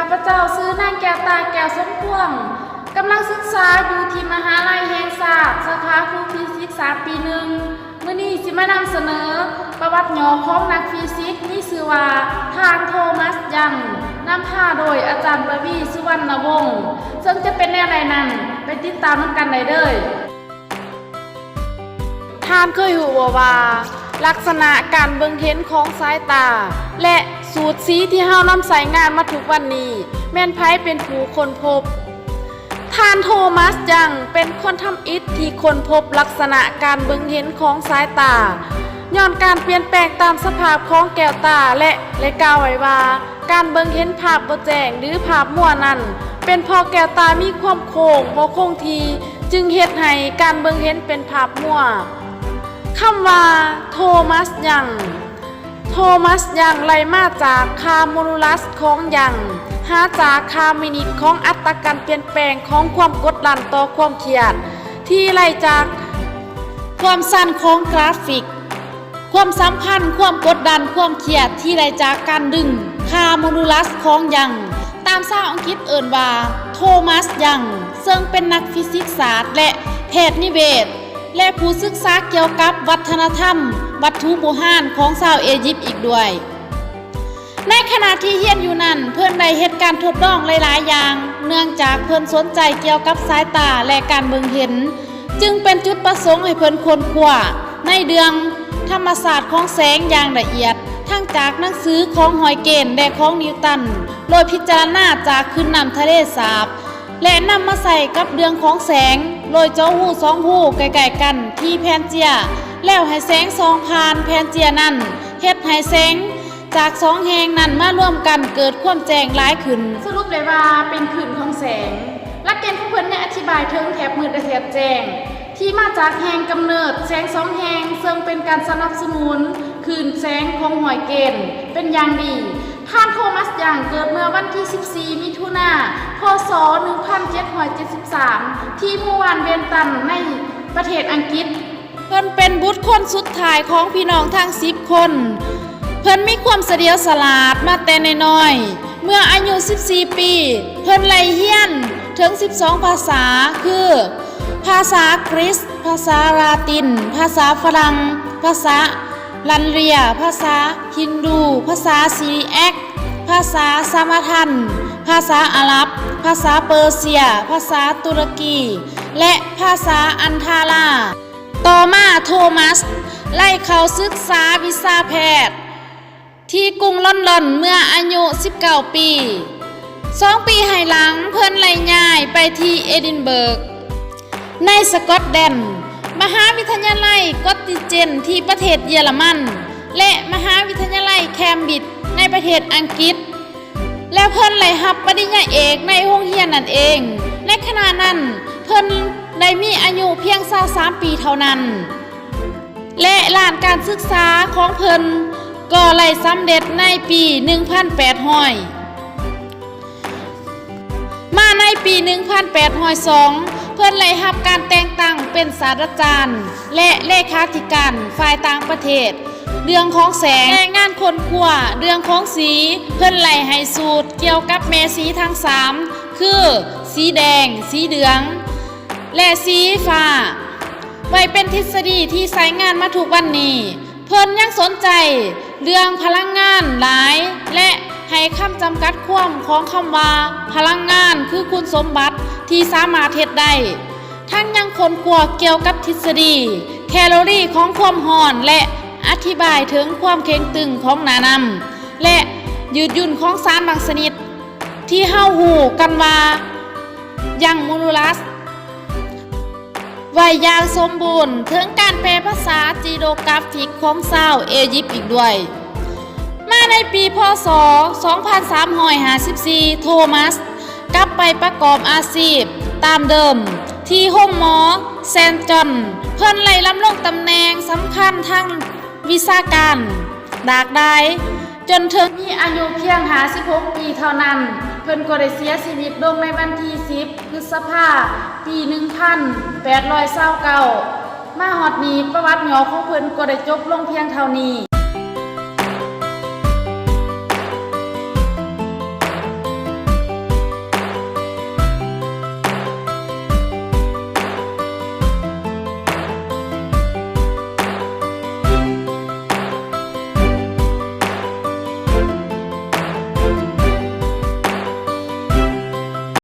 ຂ້າພະເຈົ້າຊື່ນາງແກ້ວຕາ ແກ້ວສົມພວງ, ກຳລັງສຶກສາຢູ່ທີ່ມະຫາໄລແຫ່ງຊາດ ສາຂາຄູຟີຊິກສາດປີໜຶ່ງ. ມື້ນີ້ຊິມານຳສະເໜີປະຫວັດຫຍໍ້ຂອງນັກຟີຊິກມີຊື່ວ່າ ທ່ານ ໂທມັສ ຍັງ, ນຳພາໂດຍອາຈານ ປະວີ ສຸວັນນະວົງ. ເຊິ່ງຈະເປັນແນວໃດນັ້ນ ໄປຕິດຕາມນຳກັນໄດ້ເດີ້. ທ່ານເຄີຍຮູ້ບໍ່ວ່າ ລັກສະນະການເບິ່ງເຫັນຂອງສາຍຕາ ແລະ ສູດສີທີ່ເຮົານຳໃຊ້ງານມາທຸກວັນນີ້ ແມ່ນໃຜເປັນຜູ້ຄົ້ນພົບ? ທ່ານ ໂທມັສ ຍັງ ເປັນຄົນທຳອິດທີ່ຄົ້ນພົບລັກສະນະການເບິ່ງເຫັນຂອງສາຍຕາ ຍ້ອນການປ່ຽນແປງຕາມສະພາບຂອງແກ້ວຕາ ແລະ ໄດ້ກ່າວໄວ້ວ່າ ການເບິ່ງເຫັນພາບບໍ່ແຈ້ງ ຫຼື ພາບມົວນັ້ນ ເປັນເພາະແກ້ວຕາມີຄວາມໂຄ້ງບໍ່ຄົງທີ່ ຈຶ່ງເຮັດໃຫ້ການເບິ່ງເຫັນເປັນພາບມົວ. ຄຳວ່າ ໂທມັສ ຍັງ, ໂທມັສ ຍັງ ໄລ່ມາຈາກຄ່າໂມດູລັສຂອງ ຍັງ ຫາຈາກຄ່າມິນິດຂອງອັດຕາການປ່ຽນແປງຂອງຄວາມກົດດັນຕໍ່ຄວາມຄຽດ ທີ່ໄລ່ຈາກຄວາມສັ້ນຂອງກຣາຟິກ. ຄວາມສຳພັນຄວາມກົດດັນຄວາມຄຽດທີ່ໄດ້ຈາກການດຶງຄ່າໂມດູລັສຂອງ ຍັງ ຕາມຊາວອັງກິດເອີ້ນວ່າ ໂທມັສ ຍັງ ເຊິ່ງເປັນນັກຟີຊິກສາດ ແລະ ແພດນິເວດ ແລະ ຜູ້ສຶກສາກ່ຽວກັບວັດທະນະທຳວັດຖຸບູຮານຂອງຊາວເອຢິບອີກດ້ວຍ. ໃນຂະນະທີ່ຮຽນຢູ່ນັ້ນ ເພິ່ນໄດ້ເຮັດການທົດລອງຫຼາຍໆຢ່າງ ເນື່ອງຈາກເພິ່ນສົນໃຈກ່ຽວກັບສາຍຕາ ແລະ ການເບິ່ງເຫັນ ຈຶ່ງເປັນຈຸດປະສົງໃຫ້ເພິ່ນຄົ້ນຄວ້າໃນເລື່ອງທຳມະຊາດຂອງແສງຢ່າງລະອຽດ ທັງຈາກໜັງສືຂອງຮອຍເກນ ແລະ ຂອງນິວຕັນ ໂດຍພິຈາລະນາຈາກຄື້ນນ້ຳທະເລສາບ ແລະ ນຳມາໃສ່ກັບເລື່ອງຂອງແສງ ໂດຍເຈາະຮູສອງຮູໃກ້ໆກັນທີ່ແຜ່ນເຈຍ ແລ້ວໃຫ້ແສງສ່ອງຜ່ານແຜ່ນເຈຍນັ້ນ ເຮັດໃຫ້ແສງ ຈາກສອງແຫ່ງນັ້ນມາລວມກັນເກີດຄວາມແຈ້ງຫຼາຍຂຶ້ນ. ສະຫຼຸບໄດ້ວ່າເປັນຄື້ນຂອງແສງ. ຫຼັກເກນຂອງເພິ່ນຍັງອະທິບາຍເຖິງແຖບມືດ ແລະ ແຖບແຈ້ງ ທີ່ມາຈາກແຫ່ງກຳເນີດແສງສອງແຫ່ງ ເຊິ່ງເປັນການສະໜັບສະໜູນຄື້ນແສງຂອງຮອຍເກນເປັນຢ່າງດີ. ທ່ານ ໂທມັສ ຍັງ ເກີດເມື່ອວັນທີສິບສີ່ ມິຖຸນາ ພ.ສ. ໜຶ່ງພັນເຈັດຮ້ອຍເຈັດສິບສາມ ທີ່ໝູ່ບ້ານເວນຕັນ ໃນປະເທດອັງກິດ. ເພິ່ນເປັນບຸດຄົນສຸດທ້າຍຂອງພີ່ນ້ອງທັງສິບຄົນ. ເພິ່ນມີຄວາມສະຫຼຽວສະຫຼາດມາແຕ່ນ້ອຍໆ. ເມື່ອອາຍຸສິບສີ່ປີ, ເພິ່ນໄລ່ຮຽນເຖິງສິບສອງພາສາ ຄື ພາສາກຣິກ, ພາສາລາຕິນ, ພາສາຝຣັ່ງ, ພາສາລັນເລຍ, ພາສາຮິນດູ, ພາສາຊີແອກ, ພາສາສະມາທັນ, ພາສາອາຣັບ, ພາສາເປີເຊຍ, ພາສາຕຸລະກີ ແລະ ພາສາອັນທາລາ. ຕໍ່ມາ ໂທມັສ ໄດ້ເຂົ້າສຶກສາວິຊາແພດທີ່ກຸງລອນດອນເມື່ອອາຍຸສິບເກົ້າປີ. ສອງປີໃຫ້ຫຼັງ ເພິ່ນໄດ້ຍ້າຍໄປທີ່ເອດິນເບີກ ໃນສະກອດແລນ, ມະຫາວິທະຍາໄລກອດຕິເຈນທີ່ປະເທດເຢຍລະມັນ ແລະ ມະຫາວິທະຍາໄລແຄມບຣິດໃນປະເທດອັງກິດ. ແລະ ເພິ່ນໄດ້ຮັບປະລິນຍາເອກໃນໂຮງຮຽນນັ້ນເອງ. ໃນຂະນະນັ້ນ ເພິ່ນໄດ້ມີອາຍຸພຽງຊາວສາມປີເທົ່ານັ້ນ ແລະ ດ້ານການສຶກສາຂອງເພິ່ນກໍໄດ້ສຳເລັດໃນປີໜຶ່ງພັນແປດຮ້ອຍ. ມາໃນປີໜຶ່ງພັນແປດຮ້ອຍສອງ ເພິ່ນໄດ້ຮັບການແຕ່ງຕັ້ງເປັນສາດສະດາຈານ ແລະ ເລຂາທິການຝ່າຍຕ່າງປະເທດ ເລື່ອງຂອງແສງ ແລະ ງານຄົ້ນຄວ້າເລື່ອງຂອງສີ. ເພິ່ນໄດ້ໃຫ້ສູດກ່ຽວກັບແມ່ສີທັງສາມ ຄື ສີແດງ, ສີເຫຼືອງ ແລະ ສີຟ້າ ໄວ້ເປັນທິດສະດີທີ່ໃຊ້ງານມາທຸກວັນນີ້. ເພິ່ນຍັງສົນໃຈເລື່ອງພະລັງງານຫຼາຍ ແລະ ໃຫ້ຄຳຈຳກັດຄວາມຂອງຄຳວ່າ ພະລັງງານຄືຄຸນສົມບັດທີ່ສາມາດເຮັດໄດ້. ທັງຍັງຄົ້ນຄວ້າກ່ຽວກັບທິດສະດີແຄໂລຣີຂອງຄວາມຮ້ອນ ແລະ ອະທິບາຍເຖິງຄວາມເຄັ່ງຕຶງຂອງໜ້ານ້ຳ ແລະ ຍືດຫຍຸ້ນຂອງສານບາງຊະນິດ ທີ່ເຮົາຮູ້ກັນວ່າ ຍັງໂມດູລັສ ໄວ້ຢ່າງສົມບູນ ເຖິງການແປພາສາຈີໂຣກຣາຟິກຂອງຊາວເອຢິບອີກດ້ວຍ. ມາໃນປີ ພ.ສ. ສອງພັນສາມຮ້ອຍຫ້າສິບສີ່ ໂທມັສ ກັບໄປປະກອບອາຊີບຕາມເດີມທີ່ໂຮງໝໍເຊນຈອນ. ເພິ່ນໄດ້ດຳລົງຕຳແໜ່ງສຳຄັນທາງວິຊາການຫຼາກຫຼາຍ ຈົນເຖິງມີອາຍຸພຽງຫ້າສິບຫົກປີເທົ່ານັ້ນ, ເພິ່ນກໍໄດ້ເສຍຊີວິດລົງໃນວັນທີສິບ ພຶດສະພາ ປີໜຶ່ງພັນແປດຮ້ອຍຊາວເກົ້າ. ມາຮອດນີ້ ປະຫວັດຫຍໍ້ຂອງເພິ່ນກໍໄດ້ຈົບລົງພຽງເທົ່ານີ້.